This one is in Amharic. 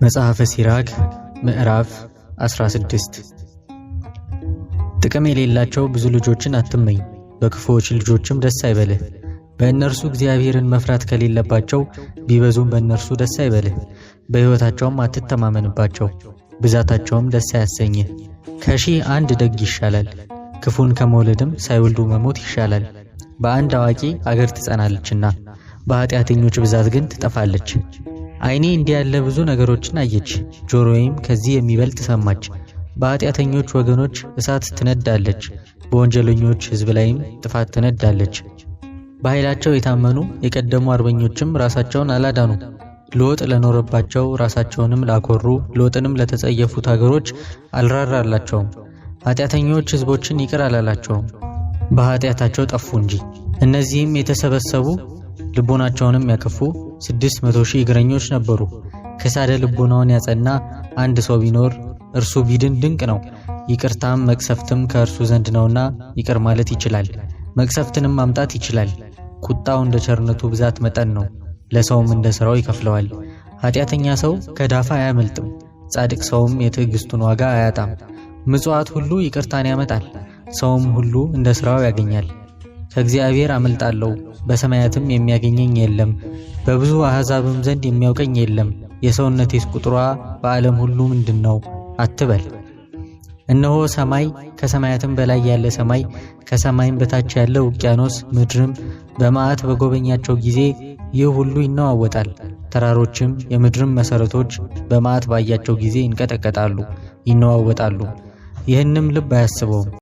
መጽሐፈ ሲራክ ምዕራፍ 16። ጥቅም የሌላቸው ብዙ ልጆችን አትመኝ፣ በክፉዎች ልጆችም ደስ አይበልህ። በእነርሱ እግዚአብሔርን መፍራት ከሌለባቸው ቢበዙም በእነርሱ ደስ አይበልህ። በሕይወታቸውም አትተማመንባቸው፣ ብዛታቸውም ደስ አያሰኝህ። ከሺህ አንድ ደግ ይሻላል፣ ክፉን ከመውለድም ሳይወልዱ መሞት ይሻላል። በአንድ አዋቂ አገር ትጸናለችና፣ በኃጢአተኞች ብዛት ግን ትጠፋለች። ዓይኔ እንዲህ ያለ ብዙ ነገሮችን አየች፣ ጆሮዬም ከዚህ የሚበልጥ ሰማች። በኃጢአተኞች ወገኖች እሳት ትነዳለች፣ በወንጀለኞች ሕዝብ ላይም ጥፋት ትነዳለች። በኃይላቸው የታመኑ የቀደሙ አርበኞችም ራሳቸውን አላዳኑ። ሎጥ ለኖረባቸው ራሳቸውንም ላኮሩ ሎጥንም ለተጸየፉት አገሮች አልራራላቸውም። ኃጢአተኞች ሕዝቦችን ይቅር አላላቸውም፣ በኃጢአታቸው ጠፉ እንጂ። እነዚህም የተሰበሰቡ ልቦናቸውንም ያከፉ 600,000 እግረኞች ነበሩ። ከሳደ ልቦናውን ያጸና አንድ ሰው ቢኖር እርሱ ቢድን ድንቅ ነው። ይቅርታም መቅሰፍትም ከእርሱ ዘንድ ነውና ይቅር ማለት ይችላል፣ መቅሰፍትንም ማምጣት ይችላል። ቁጣው እንደ ቸርነቱ ብዛት መጠን ነው፣ ለሰውም እንደ ሥራው ይከፍለዋል። ኃጢአተኛ ሰው ከዳፋ አያመልጥም፣ ጻድቅ ሰውም የትዕግስቱን ዋጋ አያጣም። ምጽዋት ሁሉ ይቅርታን ያመጣል፣ ሰውም ሁሉ እንደ ሥራው ያገኛል። ከእግዚአብሔር አመልጣለሁ፣ በሰማያትም የሚያገኘኝ የለም፣ በብዙ አሕዛብም ዘንድ የሚያውቀኝ የለም። የሰውነቴስ ቁጥሯ በዓለም ሁሉ ምንድን ነው አትበል። እነሆ ሰማይ፣ ከሰማያትም በላይ ያለ ሰማይ፣ ከሰማይም በታች ያለ ውቅያኖስ፣ ምድርም በመዓት በጎበኛቸው ጊዜ ይህ ሁሉ ይነዋወጣል። ተራሮችም የምድርም መሠረቶች በመዓት ባያቸው ጊዜ ይንቀጠቀጣሉ፣ ይነዋወጣሉ። ይህንም ልብ አያስበውም።